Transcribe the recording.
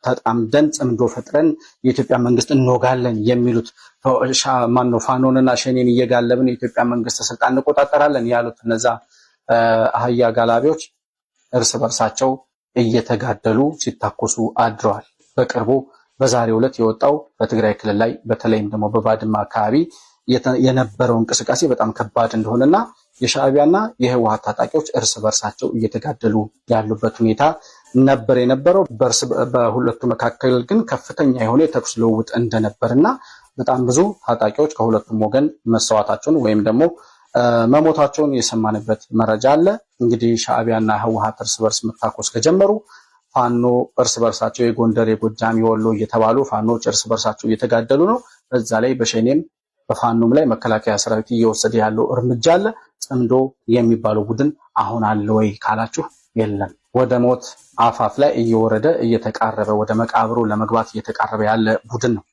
ተጣምደን ጽምዶ ፈጥረን የኢትዮጵያ መንግስት እንወጋለን የሚሉት፣ ማነው ፋኖንና ሸኔን እየጋለብን የኢትዮጵያ መንግስት ስልጣን እንቆጣጠራለን ያሉት እነዛ አህያ ጋላቢዎች እርስ በርሳቸው እየተጋደሉ ሲታኮሱ አድረዋል። በቅርቡ በዛሬው ዕለት የወጣው በትግራይ ክልል ላይ በተለይም ደግሞ በባድመ አካባቢ የነበረው እንቅስቃሴ በጣም ከባድ እንደሆነና የሻዕቢያና የህወሓት ታጣቂዎች እርስ በርሳቸው እየተጋደሉ ያሉበት ሁኔታ ነበር የነበረው። በሁለቱ መካከል ግን ከፍተኛ የሆነ የተኩስ ልውውጥ እንደነበርና በጣም ብዙ ታጣቂዎች ከሁለቱም ወገን መሰዋታቸውን ወይም ደግሞ መሞታቸውን የሰማንበት መረጃ አለ። እንግዲህ ሻዕቢያና ህወሓት እርስ በርስ መታኮስ ከጀመሩ ፋኖ እርስ በርሳቸው የጎንደር፣ የጎጃም፣ የወሎ እየተባሉ ፋኖች እርስ በርሳቸው እየተጋደሉ ነው። በዛ ላይ በሸኔም በፋኖም ላይ መከላከያ ሰራዊት እየወሰደ ያለው እርምጃ አለ። ጽምዶ የሚባለው ቡድን አሁን አለ ወይ ካላችሁ የለም። ወደ ሞት አፋፍ ላይ እየወረደ እየተቃረበ ወደ መቃብሩ ለመግባት እየተቃረበ ያለ ቡድን ነው።